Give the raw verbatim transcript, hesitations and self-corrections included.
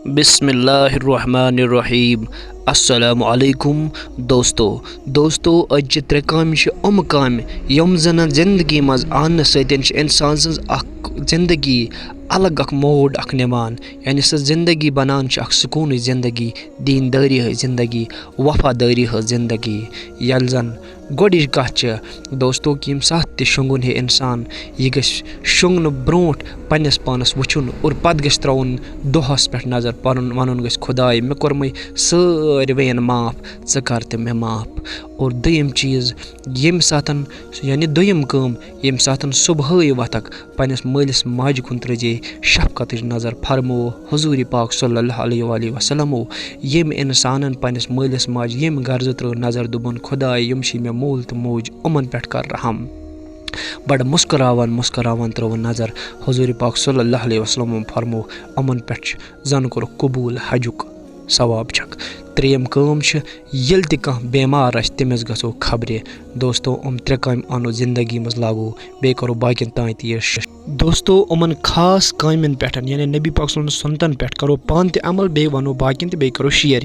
بسم اللہ الرحمن الرحیم۔ السلام علیکم دوستو۔ دوستو، أزچہِ ترٛےٚ کامہِ چھِ یِم کامہِ، یِم زَن زندگی منٛز اَننہٕ سۭتۍ چھِ اِنسان سٕنٛز اَکھ زندگی الگ اَکھ موڈ اَکھ نِوان، یعنی سۄ زندگی بَنان چھِ اَکھ سکوٗنٕچ زندگی، دیٖندٲری ہٕنٛز زندگی، وفادٲری ہٕنٛز زندگی۔ ییٚلہِ زَن گۄڈٕنِچ کَتھ چھِ دوستو، کہِ ییٚمہِ ساتہٕ تہِ شۄنٛگُن ہے اِنسان، یہِ گژھِ شۄنٛگنہٕ برونٛٹھ پنٛنِس پانَس وٕچھُن اور پَتہٕ گژھِ ترٛاوُن دۄہَس پٮ۪ٹھ نظر، پَنُن وَنُن گژھِ، "خۄداے، مےٚ کوٚرمَے سٲروِیَن معاف، ژٕ کَر تہِ مےٚ معاف۔" اور دوٚیِم چیٖز، ییٚمہِ ساتَن، یعنی دوٚیِم کٲم، ییٚمہِ ساتَن صُبحٲے وۄتھَکھ، پنٛنِس مٲلِس ماجہِ کُن ترٲوزے شفقتٕچ نظر۔ فرموو حضوٗرِ پاک صلی اللہ علیہ وآلہ وسلمو، ییٚمۍ اِنسانَن پنٛنِس مٲلِس ماجہِ ییٚمہِ غرضہٕ ترٲو نظر، دوٚپُن، "خۄداے، یِم چھِ مےٚ مول تہٕ موج، یِمَن پٮ۪ٹھ کر رحم۔" بڑٕ مسکراوان مسکراوان ترٲوٕن نظر۔ حضوٗرِ پاک صلی اللہ علیہ وسلمو فرموو، "یِمَن پٮ۪ٹھ چھِ زَن کوٚرُکھ قبوٗل حجُک ثواب چھَکھ۔" ترٛیٚیِم کٲم چھِ، ییٚلہِ تہِ کانٛہہ بیمار آسہِ، تٔمِس گژھو خبرِ۔ دوستو، یِم ترٛےٚ کامہِ اَنو زندگی منٛز لاگو، بیٚیہِ کَرو باقیَن تام تہِ یہِ ش-، دوستو، یِمَن خاص کامٮ۪ن پٮ۪ٹھ، یعنی نبی پاک صلی اللہ علیہ وسلم سُنتَن پٮ۪ٹھ کَرو پانہٕ تہِ عمل، بیٚیہِ وَنو باقیَن تہِ، بیٚیہِ کَرو شیئر۔